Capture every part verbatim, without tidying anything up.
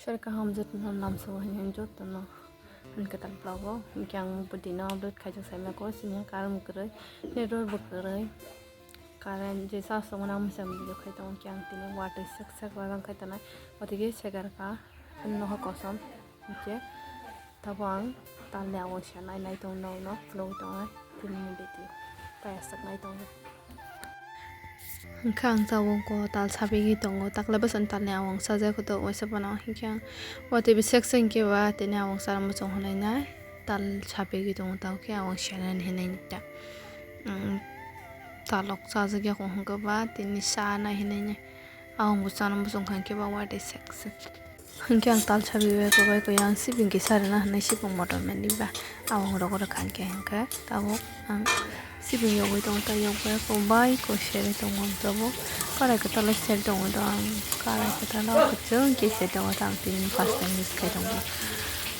Tor kaham jotono lamsao hinwi jotono hinke tal vlog o hinke ang bwdino upload khaijak saimako sini karon kwrwi network bo kwrwi current je charge tongmani ang misa video khai tongo hinke ang tini watwi sek sek rang khai tongnai watwi khe segar kha noha kosom hinke tabo ang talni awang sanai nai tongo nono vlog tongnai tini video pai aswk nai tongo. Hwnkhe ang tabuk o tal sapigwi tongo, takle bwsani talni awang sajak khe tok waisa phano, hwnkhe ang watwi bisek se hwnkhe ba tini awang chana muchung hwnwi nai tal sapigwi tongo, tamo khe awang sanani hinwi ta. Talok chajak ya hwnkhe ba tini chanai hinwi nai awang bo chana muchung kha hwnkhe ba watwi sek sek. Hwnkhe ang tal sabi bai kwbai kwya ang sibing kisa rwna hwnwi sibong motom mani ba awang rok rwkha hwnkhe hwnkhe tabuk ang sibing yogwi tongo tei yokbai kwbai koi serwi tongo ang tabuk karai kwtalo serwi tongo do ang karai kwtalo kwchwng khe serwi tongo do ang tini first time use khai tongo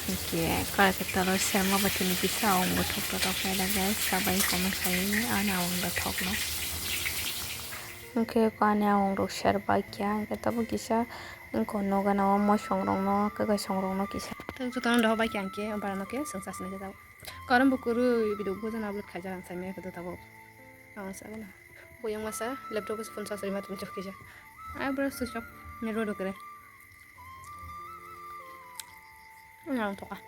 hwnkhe karai kwtalo serma bai tini kisa awang bo thok totok khe da guys sabai comment khaiwi ani awang bo thokno hwnkhe ani awang rok serbai khe hwnkhe tabuk kisa. Wngkha nogo no mosong rok no kwkaisong rok no kisa. Tei joto no dohor bai khe ang khe bara no khe swngsa sinai jagao. Karon bo kwrwi video bo jana upload khaijak ang saimaya khe do tabuk. Ang sa gana. Bo yang masa laptop se phone charge rima tong chok kisa. Ai bro switch off ni rodo kre. Ang thok a.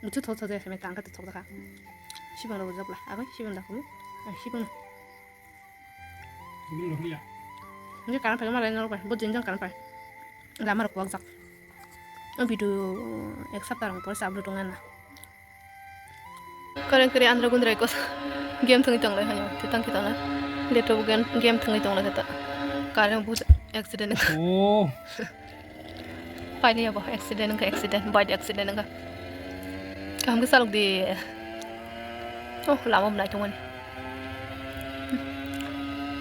Muchu thok thok jaya saimaya tang khe thok dakha. Sibang rok jabla. Abai sibang dakha. Sibang. Ini karan pai malai norok bai, bo jinjang karan pai. Lama rok wak jak. O video ek sapta rong por sa upload tonga na. Karen kare andra gundra kos game thangwi tonglai hayo, titang kitang na. Laptop game game thangwi tonglai kata. Karen bu accident. Oh. Paili abo accident wngkha, accident, bike accident wngkha. Kaham khe chalok di. Oh, lama bo naithok mani.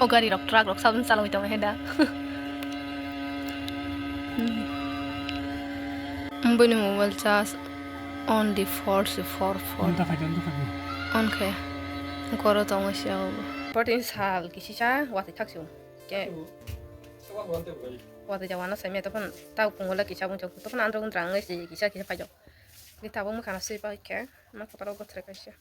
O gari rok, truck rok saboni chalogwi tongmani da. Bini mobile charge only four, four, four. Onta khaidi, onta khaidi. On khe. Goro tongo se abo. Fourteen sal kisi sa watwi thak se. Ke. Watwi jawana saimaya tokon tau pungola kisa bung chok tokon andro undra wngwi si kisa kisa paijak. Ni tabuk mwkhana swi pai khe ma kwtal o bothre kaisa.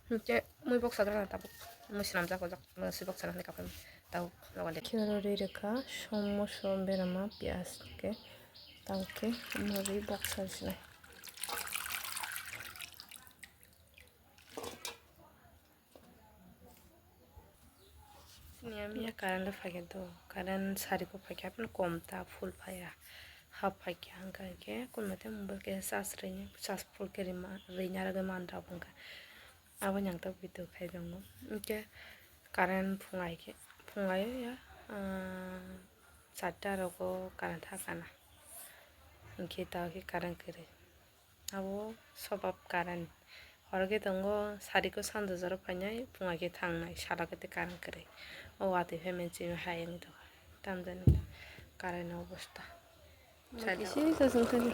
Hwnkhe mui boksa grana tabuk mui swnamjak ojak mui swi boksa nang kapai tabuk nogo le. Kheno rwi rwkha somo som berama piyaj khe tabuk khe mui boksa sinai. Sini ya current phaikhe do, current sari bo phaikhe, haphano kom ta full phaiya, half phaikhe, hwnkha khe kunmate mobile khe charge rwini, charge full khe rwima, rwina rwgwi mandra bo wngkha, abo yang tabuk video khai tongo, hwnkhe current phungai khe, phungai ya, ah, charta rogo current hakana, hwnkhe tabukhe current kwrwi. Abo sobab current. Horo khe tongo sari ko sanja jora phainai, phunga khe thangnai, salo khe tei current kwrwi. O watwi phaimani chini hai wngwi tongkha. Tamjani current ni obosta. Kisi se chwng thani.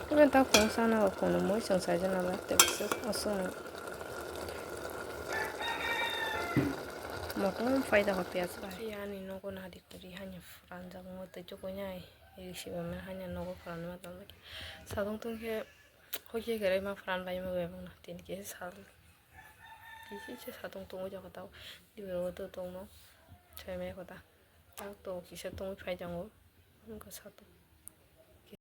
Tei ta phone sana o phone mui chwng sai jana ba tei aswk aswk. Motom phai da piyaj bai. Yani nogo nadi kuri hani phuranjak mo tei chukui nai. Iri sibaimani haino nogo phuranma tongma khe. Sadong tong khe hoi khe kwrwi ma phuran bai ma bai bangno tini khe sal. Kisi se sadong tongwi jaga tao. Dibero to tongno. Saimai kota. Tak to kisa tongwi phai jango. Wngkha sadong.